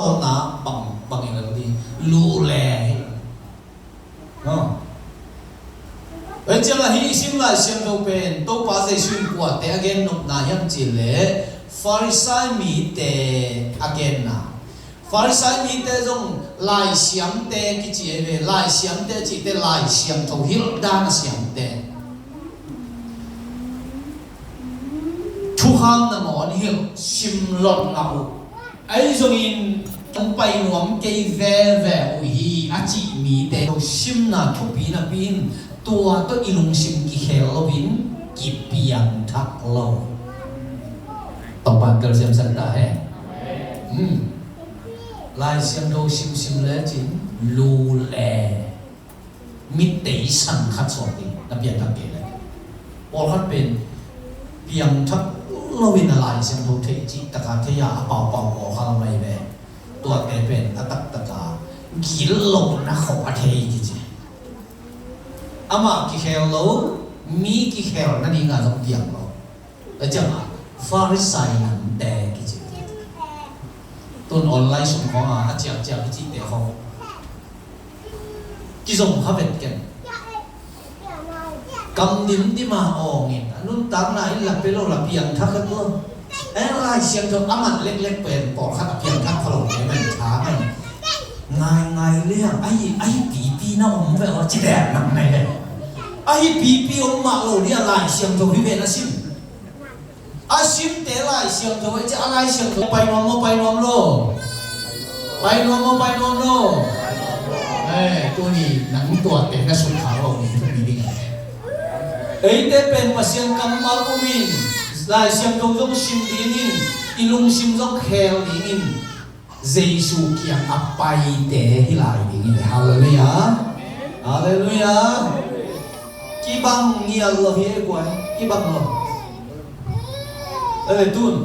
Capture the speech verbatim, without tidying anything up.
Tawpna bang, bang in a ding, lu le hi. No. Tua ciangah hih i sim Lai Siangtho pen Topa Jesu in kuate a gen nopna hiam cih leh Farisai mite a genna. Farisai mite zong laisiamte kici ahi ve. Laisiamte cihte Lai Siangtho hilh dan a siamte. Thukham nangawn hilh, simlot ngah uh. Ahi zongin hong pai nuam kei veve uh hi a cih mite lo simna thupi napi in tua tawh i lungsim kikhel loin kipiangthak lo. Topa'n telsiamsak ta hen. Hmm. Lai Siangtho simsim lecin lu le mit teisan khat suak ding na piangthak kei le. Pawlkhat pen piangthak loin a Lai Siangtho thei cih taka thei a, a paupau pawlkhat a mai ve. Tuate pen a taktaka gitlohna khop a thei kici. Amah kikhel lo, mi kikhel nadinga zong piang lo. Tua ciangah Farisai nangte kici. Tun online sung khawngah a ciakciak i cihte khawng kizom kha vet ken. Kam dimdim a awngin a nuntakna in la pia lo, la piangthak kha lo. Eh, Lai Siangtho a man leklek pen pawlkhat a piangthak kha lo kei man tha ngai. Ngaingai liang ahi, ahi pipi na om ve aw ci dek nang nai ve. Ahi pipi om mah lo nia Lai Siangtho hi ve na sim. A simte Lai Siangtho ahi ci a Lai Siangtho pai nuam maw, pai nuam lo? Pai nuam maw, pai nuam lo? Eh, tuni nang tuate na sut kha lo ni tuni ding. Eite pen Pasian kammal umin Lai Siangtho zong sim dingin i lungsim zong khel dingin Jesu kiang a paite hi lai ding hi. Halleluiah. Halleluiah. Kibang ngial lo hi e guai. Kibang lo. Ele tun